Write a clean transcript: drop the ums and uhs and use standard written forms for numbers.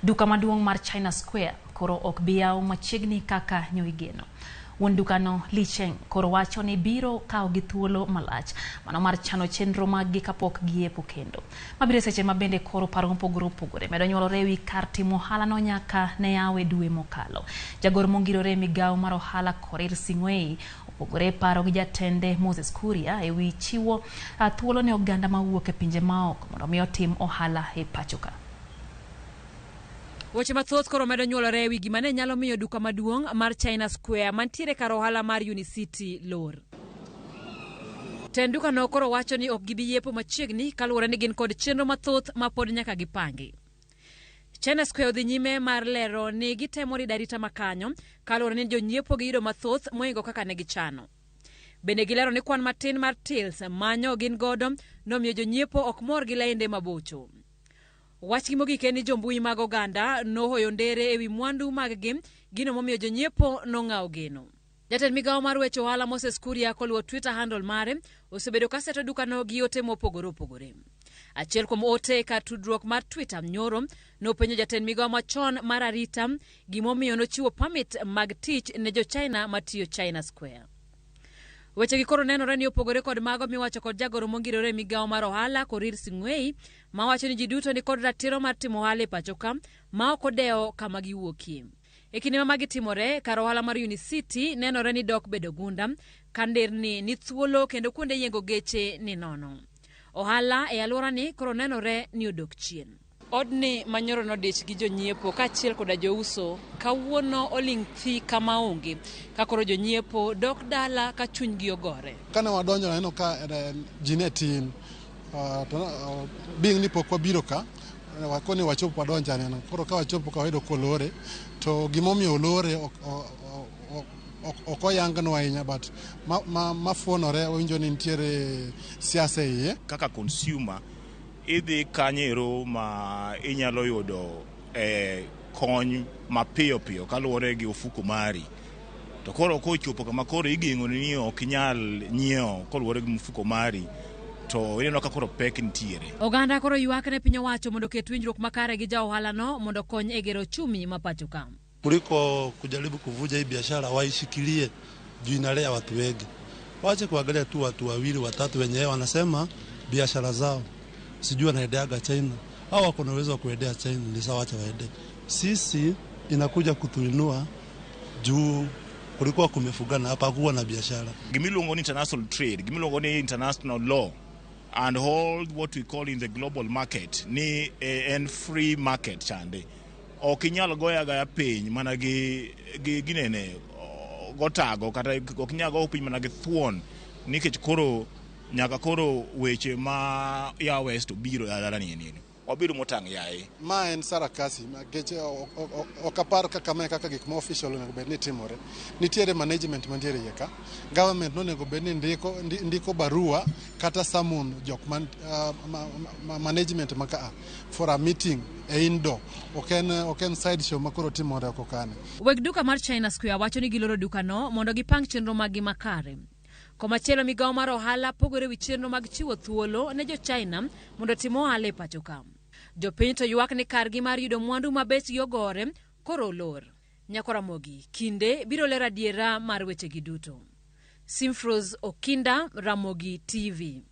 Duka maduong' mar China Square koro ok bi yaw machiegni kaka nyoigeno. Wuon dukano Li Cheng koro wacho ni biro kawogi thuolo malach mano mar chano chenro maggi kapok giepo kendo. Mabiro e seche ma bende koro paro mopogore opogore medo nyuolore ewi kar timo ohalano nyaka ne yawe dwe mokalo. Jagoro mongirore e migawo mar ohala Korir Sing'oei opogore e paro gi jatende Moses Kuria ewi chiwo thuolo ne oganda mawuok e pinje maoko mondo mi otim ohala e pacho ka. Weche mathoth koro medo nyuolore ewi gima ne nyalo miyo duka maduong' mar China Square mantiere kar ohala mar Unicity lor. Tend dukano koro wacho ni ok gibi yepo machiegni kaluwore ni gin kod chenro mathoth ma pod nyaka gipangi. China Square odhi nyime mar lero ni gitemo rido arita makanyo kaluwore ni jonyiepo giyudo mathoth mohingo kaka ne gichano. Bende gilero ni kwan matin mar tills manyo gin godo nomiyo jonyiepo ok mor gi lainde mabocho. Wachgi mogik en ni jombui mag oganda nohoyo ndere ewi mwandu maggi, gino momiyo jonyiepo nong'awo geno. Jatend migawo mar weche ohala Moses Kuria koluwo Twitter handle mare osebedo ka seto dukano gi ote mopogore opogore. Achiel kuom ote e kar tudruok mar Twitter nyoro nopenjo jatend migawo machon mar arita gimomiyo nochiwo permit mag tich ne jo China matiyo China Square. Wechegi koro nenore ni opogore kod mago miwacho kod jagoro mongirore e migawo mar ohala Korir Sing'oei mawacho ni ji duto ni kod ratiro mar timo ohala e pacho ka ma ok odewo kama giwuokie. E kinde ma magi timore, kar ohala mar Unicity nenore ni dok bedo gunda ka nderni ni thuolo kendo kuonde yiengo geche ni nono. Ohala e alworani koro nenore ni odok chien. Odni manyoro nodich gi jonyiepo kaachiel koda jouso kawuono oling' thi kama onge ka koro jonyiepo dok dala ka chunygi ogore. Kane wadonjo naneno ka ji ne tin to being ni pok wabiro ka wakoni wachop wadonj anena. Koro ka wachopo ka wayudo kolore to gimomiyo olore ok oyangnwa ahinya but mafuonore wawinjo ni nitiere siasa e iye. Kaka consumer idhi kanyero ma inyalo yudo kony mapiyo piyo kaluwore gi ofuko mari. To koro kochopo kama koro igeng'o ni ok inyal nyiewo koluwore gi mfuko mari to ineno ka koro pek nitiere. Oganda koro ywak ne piny owacho mondo oket winjruok makare gi ja ohalano mondo okony e gero ochumi ma pacho ka. Kuliko kujaribu kuvuja hii biashara, waishikilie juu inalea watu wengi. Wache kuangalia tu watu wawili watatu wenyewe wanasema biashara zao sijui wanaendeaga China au wako na uwezo wa kuendea China, ni sawa, wacha waende. Sisi inakuja kutuinua juu kulikuwa kumefugana hapa, hakuwa na biashara. Gimiluongo ni international trade, gimiluongo ni international law and all what we call in the global market ni en free market chande. Ok inyal goyo agaya piny mana gi ginene gotago kata ok inyal goyo piny mana gi thuon nikech koro nyaka koro weche ma ya west obiro dala ni ni. Wabedo motang' yaye. Ma en sarakasi nikech ok apar kaka mae kaka gik ma official onego bed ni timore. Nitiere management mantiere iye ka. Government nonego bed ni ndiko barua kata summon jok man, management ma kaa for a meeting e indoor. Ok en side show ma koro timore oko kane. Weg duka mar China Square wacho ni giloro dukano mondo gipang chenro maggi makare. Komachielo migawo mar ohala pogore wi chenro mag chiwo thuolo ne jo China mondo otim ohala e pacho ka. Jopiny to ywak ni kargi mar yudo mwandu ma bechgi ogore koro olor. Nyako Ramogi, kinde biro lero adiera mar wechegi duto. Simfrose Okinda, Ramogi TV.